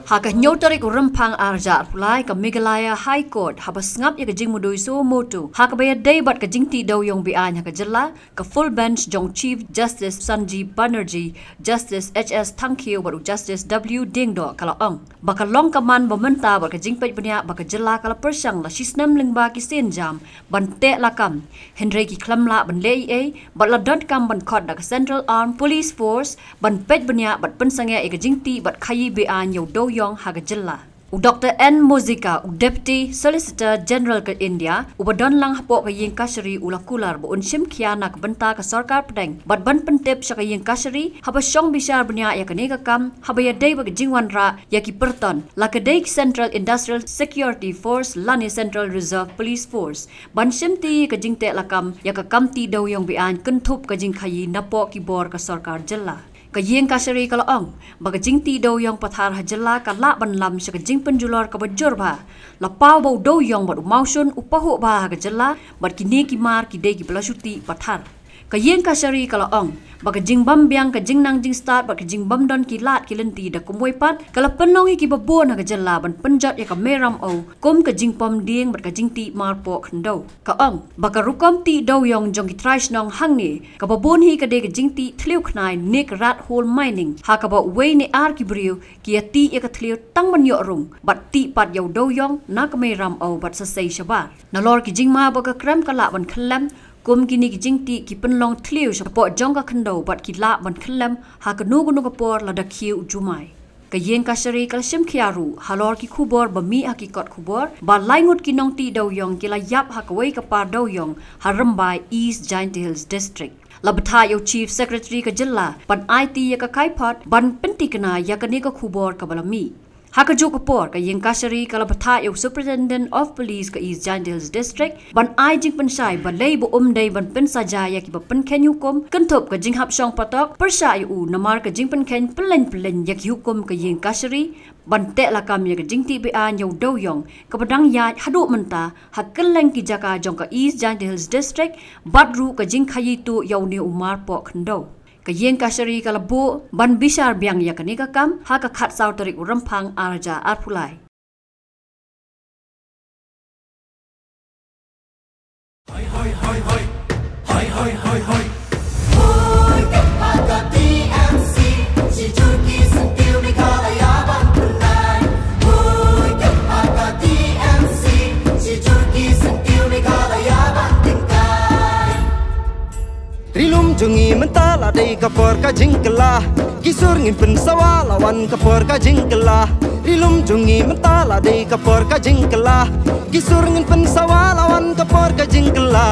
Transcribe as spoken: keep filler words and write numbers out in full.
Ha ka hynñiew tarik u Rymphang ar hajar arphew lai, ka Meghalaya High Court haba sngap ïa ka jingmudui suo motu ha kaba ïadei bad ka jingtih dewïong be-aiñ ha ka jylla, ka full bench jong Chief Justice Sanjeev Banerjee, Justice H S Thangkhiew bad u Justice W Diengdoh ka la ong ba ka long ka man ba mynta bad ka jingpeit bniah ba ka jylla ka la pyrshang la shisnem lyngba ki sienjam ban teh lakam, hynrei ki khlem lah ban leh ei ei bad la donkam ban khot da ka Central Armed Police Force ban peit bniah bad pynsangeh ïa ka jingtih bad khaïi be-aiñ ïa u dewïong ha ka jylla. U Doktor N Muzika, u Deputy Solicitor General ka India, uba don lang hapoh ka ïing kashari, u la kular ba un shim khia na ka bynta ka sorkar pdeng bad ban pyntip sha ka ïing kashari haba shong bishar bniah ïa kane ka kam, haba ïadei bad ka jingwanrah ïa ki pyrton, la ka dei ki Central Industrial Security Force lane Central Reserve Police Force, ban shimti ïa ka jingteh lakam ïa ka kam tih dewïong be-aiñ kynthup ka jingkhaïi napoh ki bor ka sorkar jylla. Ka ïing kashari ka la ong ba ka jingtih dewïong pathar ha jylla ka lah ban lam sha ka jingpynjulor kaba jur bha. La paw ba u dewïong bad u mawshun u pahuh bha ha ka jylla bad kine ki mar ki dei kiba la shu tih pathar. Ka ïing kashari ka la ong ba ka jingbym biang ka jingnang jingstad bad ka jingbym don ki lad ki lynti da kumwei pat ka la pynlong ïa kiba bun ha ka jylla ban pynjot ïa ka Mei Ramew kum ka jingpom dieng bad ka jingtih marpoh khyndew. Ka ong ba ka rukom tih dewïong jong ki trai shnong hangne, kaba bun hi ka dei ka jingtih thliew khnai ne ka rat hole mining, ha kaba uwei ne ar ki briew ki ïatih ïa ka thliew tang ban ïoh rung bad tih pat ïa u dewïong na ka Mei Ramew bad sa sei shabar. Nalor ki jingma ba ka krem ka lah ban khyllem, kum kine ki jingtih ki pynlong thliew shapoh jong ka khyndew bad ki lah ban khyllem ha kano kano ka por lada khie u jumai. Ka ïing kashari ka la shim khia ruh halor ki khubor ba mih ha ki kot khubor ba lai ngut ki nongtih dewïong ki la ïap ha kawei ka par dewïong ha Rymbai, East Jaintia Hills District. La bthah ïa u Chief Secretary ka jylla ban aiti ïa ka kaiphod ban pyntikna ïa kane ka khubor kaba la mih. Ha kajuh ka por, ka ïing kashari ka la bthah ïa u Superintendent of Police ka East Jaintia Hills District ban ai jingpynshai balei ba um dei ban pynsajai ïa kiba pynkheiñ hukum kynthup ka jinghap shong patok pyrshah ïa u namar ka jingpynkheiñ pyllein pyllein ïa ki hukum ka ïing kashari ban teh lakam ïa ka jingtih be-aiñ ïa u dewïong kaba dang ïaid haduh mynta ha kylleng ki jaka jong ka East Jaintia Hills District bad ruh ka jingkhaïi tuh ïa une u marpoh khyndew. Ka ïing kashari ka la buh ban bishar biang ïa kane ka kam ha ka khatsaw tarik u Rymphang ar hajar arphew lai. Ri lum jong ngi mynta la dei ka por ka jingkylla. Ki sur ngin pynsawa la wan ka por ka jingkylla. Ri lum jong ngi mynta la dei ka por ka jingkylla. Ki sur ngin pynsawa la wan ka por ka jingkylla.